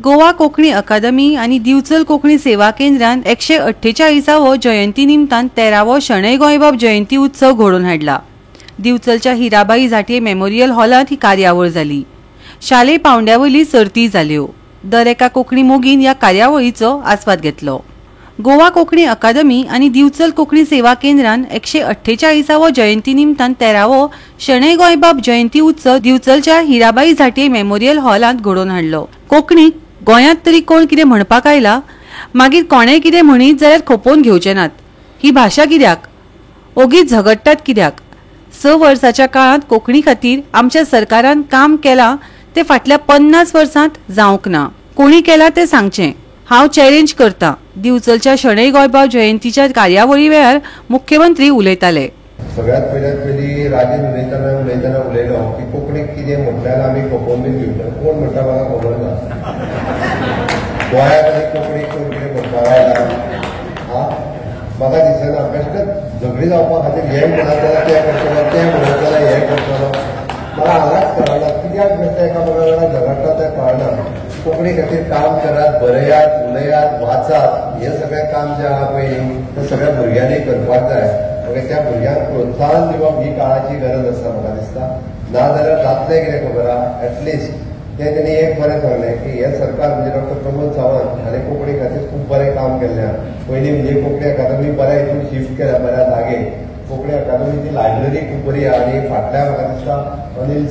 गोवा कोंकणी अकादमी आनी दिवचल कोंकणी सेवा केंद्रान 148वो जयंती निमतान 13वो शणै गोंयबाब जयंती उत्सव घडोवन हाडला. दिवचलच्या हिराबाई झांट्ये मेमोरियल हॉलांत ही कार्यावळ जाली. शालेय पावंड्या वयली सर्ती जाल्यो. दर एका कोंकणी मोगीन ह्या कार्यावळीचो आस्वाद घेतलो. गोवा कोंकणी अकादमी आनी दिवचल कोंकणी सेवा केंद्रान 148वो जयंती निमतान 13वो शणै गोंयबाब जयंती उत्सव दिवचलच्या हिराबाई झांट्ये मेमोरियल हॉलांत घडोवन हाडलो. कोंकणीक गोंयांत तरी कोण कितें म्हणपाक आयला, मागीर कोणेय कितें म्हणीत जाल्यार खोपोवन घेवचे नात. ही भाशा कित्याक, ओगीच झगडटात कित्याक? 6 वर्साच्या काळांत कोंकणी खातीर आमच्या सरकारान काम केलां तें फाटल्या 50 वर्सांत जावंक ना. कोणी केलां तें सांगचें. हांव चॅलेंज करता. दिवचलच्या शणै गोंयबाब जयंतीच्या कार्यावळी वेळार मुख्यमंत्री उलयताले. सगळ्यात पयलीं राजेन उलयतना उलयलो की कोंकणीक कितें म्हटल्यार आमी खपोवन बीन घेवचे. कोण म्हणटा म्हाका खबर ना. गोंयांत आनी कोंकणीक कोण कितें म्हणपाक आयला हा म्हाका दिसना. बेश्टेच झगडी जावपा खातीर हें म्हणत जाल्यार तें करतलो, तें म्हणत जाल्यार हें करतलो. म्हाका हांगाच कळना कित्याक बेश्टें एकामेका वांगडा झगडटा तें कळना. कोंकणी खातीर काम करात, बरयात, उलयात, वाचात. हें सगळें काम जें आहा पळय तें सगळ्या भुरग्यांनी करपाक जाय. मागीर त्या भुरग्यांक प्रोत्साहन दिवप ही काळाची गरज आसा म्हाका दिसता. नाजाल्यार जातलें कितें खबर आहा. एटलिस्ट तें तेणी एक बरें सांगलें की हें सरकार म्हणजे डॉक्टर प्रमोद सावंत हाणें कोंकणी खातीर खूब बरें काम केल्लें आहा. पयलीं म्हणजे कोंकणी अकादमी बऱ्या हितून शिफ्ट केल्या, बऱ्या जागे. कोंकणी अकादमीची लायब्ररी खूब बरी आहा आनी फाटल्या म्हाका दिसता अनिल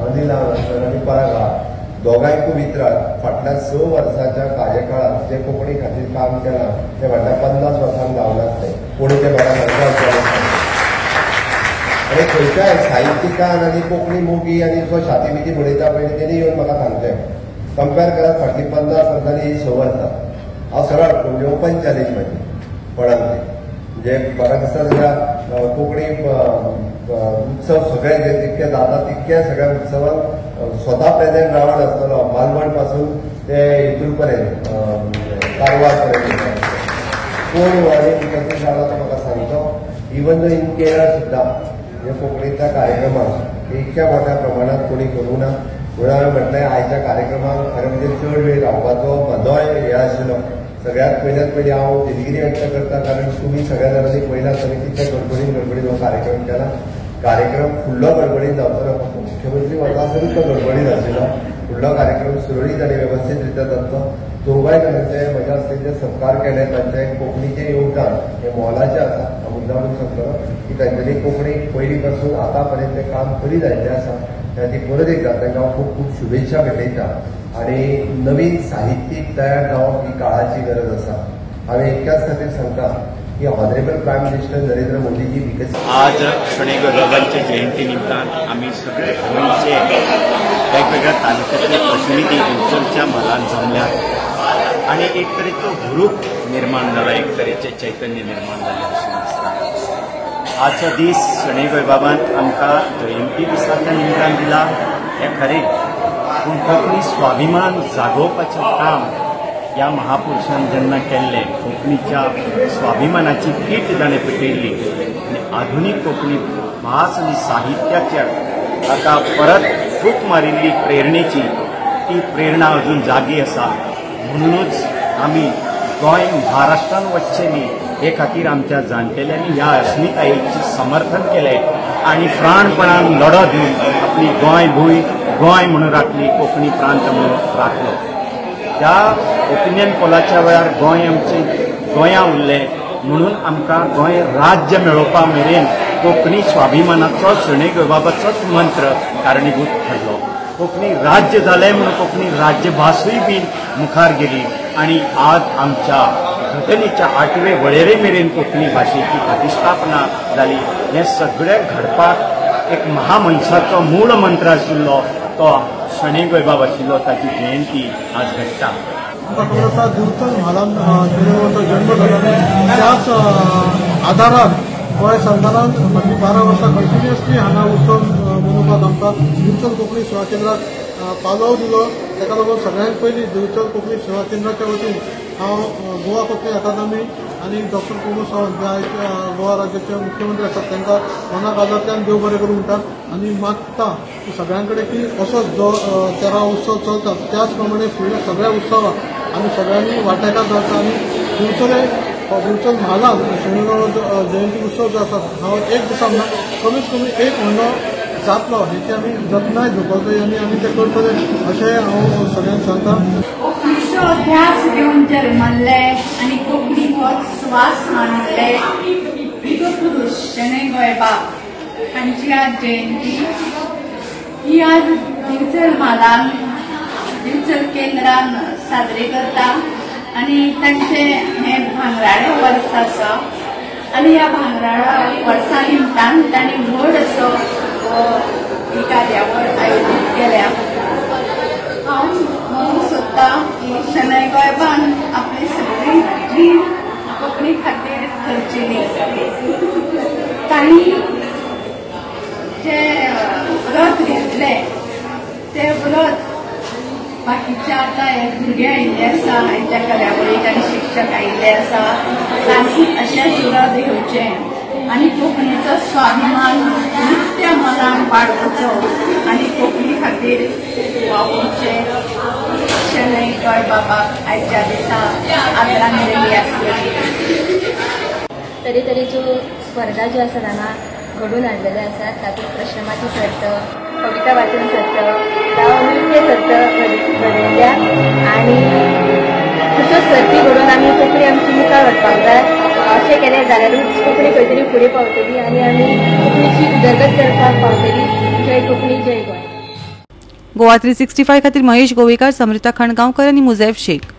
अनिल आनी पराग आहा, दोगांयकूय विचारात. फाटल्या 6 वर्साच्या कार्यकाळांत जे कोंकणी खातीर काम केलां तें फाटल्या 50 वर्सांक जावं नासलें. कोणी तें म्हाका सांगता. आनी खंयच्याय साहित्यिकान आनी कोंकणी मोगी आनी जो शाती बिती बरयता पळय तेणी येवन म्हाका सांगचें. कंपेर करात फाटलीं 50 वर्सांनी ही 6 वर्सां. हांव सरळ म्हणजे ओपन चॅलेंज म्हाजी कोणाक. म्हणजे म्हाका दिसता जाल्यार कोंकणी उत्सव सगळे जे जितके जाता तितक्या सगळ्या उत्सवांक स्वता प्रेझेंट रावण आसतलो. मालवण पासून ते हितून पर्यंत, कारवार पर्यंत कोण आनी उपस्थीत रावला तो म्हाका सांगचो. इवन दो इन केरळ सुद्दां हे कोंकणीच्या कार्यक्रमाक इतक्या मोठ्या प्रमाणात कोणी करूं ना. म्हणून हांवें म्हटलें आयच्या कार्यक्रमाक खरें म्हणजे चड वेळ रावपाचो म्हजोय हे आशिल्लो. सगळ्यात पयल्यात पयलीं हांव दिलगिरी व्यक्त करता, कारण तुमी सगळ्या जाणांनी पयला आसतना कितल्या गडबडीन गडबडीन हो कार्यक्रम केला. कार्यक्रम फुडलो गडबडीन जावचो ना, फक्त मुख्यमंत्री वता आसतूच तो गडबडीन आशिल्लो. फुडलो कार्यक्रम सुरळीत आनी वेवस्थीत रित्या जातलो. दोगांय जाणांचे म्हज्या हस्ते जे सत्कार केले तांचें कोंकणीचें योगदान हें मोलाचें आसा. हांव मुद्दामून सांगतलो की तांच्यांनी कोंकणी पयलीं पासून आतां पर्यंत तें काम करीत आयिल्लें आसा. त्या खातीर परत एकदां तांकां हांव खूब खूब शुभेच्छा भेटयता. आनी नवीन साहित्यीक तयार जावप ही काळाची गरज आसा. हांवें इतक्याच खातीर सांगता की ऑनरेबल प्रायम मिनिस्टर नरेंद्र मोदीजी विकसीत आज शणै गोंयबाबांच्या जयंती निमतान आमी सगळे गोंयचे वेगवेगळ्या तालुक्यातले प्रतिनिधी दिवचलच्या म्हालांत जमल्यात आनी एक तरेचो हुरूप निर्माण जाला, एक तरेचें चैतन्य निर्माण जालें अशें दिसता. आजचो दीस शणै गोंयबाबान आमकां जयंती दिसाच्या निमतान दिला हें खरें, पूण कोंकणी स्वाभिमान जागोवपाचें काम ह्या महापुरुषान जेन्ना केल्लें, कोंकणीच्या स्वाभिमानाची कीट ताणें पेटयल्ली आनी आधुनीक कोंकणी भास आनी साहित्याच्या ताका परत फूक मारिल्ली प्रेरणेची ती प्रेरणा अजून जागी आसा. म्हणूनच आमी गोंय महाराष्ट्रान वचचें न्ही हे खातीर आमच्या जाणटेल्यांनी ह्या अस्मितायेचें समर्थन केलें आनी प्राणपणान लढो दिवन आपली गोंय भूंय गोंय म्हणून राखली, कोंकणी प्रांत म्हणून राखलो. त्या ओपिनियन पोलाच्या वेळार गोंय आमचें गोंयां उरलें म्हणून आमकां गोंय राज्य मेळोवपा मेरेन कोंकणी स्वाभिमानाचो शणै गोंयबाबाचोच मंत्र कारणीभूत ठरलो. कोंकणी राज्य जालें म्हणून कोंकणी राज्यभासूय बी मुखार गेली आनी आज आमच्या घटनेच्या 8वे वळेरे मेरेन कोंकणी भाशेची प्रतिश्ठापना जाली. हें सगळें घडपाक एक महामनसाचो मूळ मंत्र आशिल्लो तो शणै गोंयबाब आशिल्लो. ताची जयंती आज घडटा. आमकां खबर आसा दिवचल म्हालांत शणै गोंयबाबाचो जन्म जाला. त्याच आदारान गोंय सरकारान फाटलीं 12 वर्सां कंटिन्युअसली हांगा उत्सव मनोवपाक आमकां दिवचल कोंकणी सेवा केंद्राक पालव दिलो. ताका लागून सगळ्यांत पयलीं दिवचल कोंकणी सेवा केंद्राच्या वतीन हांव गोवा कोंकणी अकादमी आनी डॉक्टर प्रमोद सावंत जे आयज गोवा राज्याचे मुख्यमंत्री आसात तांकां मना काळजांतल्यान देव बरें करूं म्हणटा आनी मागता सगळ्यां कडेन की असोच जो 13 उत्सव चलता त्याच प्रमाणे फुडल्या सगळ्या उत्सवाक आमी सगळ्यांनी वांटेकार जावचो आनी दिवचल म्हालान शणै गोंयबाब जयंती उत्सव जो आसा हांव एक दिसा ना कमीत कमी एक म्हयनो जातलो हेची आमी जतनाय घेवपाक जाय आनी आमी तें करतले अशें हांव सगळ्यांक सांगता. कोंकणीचो ध्यास घेवन जल्मल्ले आनी कोंकणी हो स्वास मानिल्ले युगपुरूष शणै गोंयबाब हांची आज जयंती. ही आज दिवचल म्हालान दिवचल केंद्रान साजरी करता आनी तांचें हें भांगराळें वर्स आसा आनी ह्या भांगराळ्या वर्सा निमतान तांणी व्हड असो ही कार्यावळ आयोजीत केल्या. हांव म्हणूंक सोदता की शणै गोंयबाबान आपली सगळी जीण कोंकणी खातीर खर्चिली. तांणी जे व्रत घेतलें तें व्रत बाकीचे आतां हे भुरगे आयिल्ले आसा हांच्या कार्यावळीक आनी शिक्षक आयिल्ले आसा तांणी अशेंच व्रत घेवचें आनी कोंकणीचो स्वाभिमान नित्य मनान वाडोवचो आनी कोंकणी खातीर वावुरचें. शणै गोंयबाबाक आयच्या दिसा आदरांजली आसली. तरेतरेच्यो स्पर्धा ज्यो आसात हांगा घडोवन हाडलेल्यो आसात. तातूंत प्रश्नमाची सर्त, कविता वाचन सर्त जावं नृत्य सर्त घडयल्या आनी तश्योच सर्ती घडोवन आमी कोंकणी आमची मुखार व्हरपाक जाय. अशें केलें जाल्यारूच कोंकणी खंय तरी फुडें पावतली आनी आमी कोंकणीची उदरगत करपाक पावतली. जय कोंकणी, जय गोंय. गोवा 365 खातीर महेश गोवेकार, समृता खणगांवकर आनी मुजैफ शेख.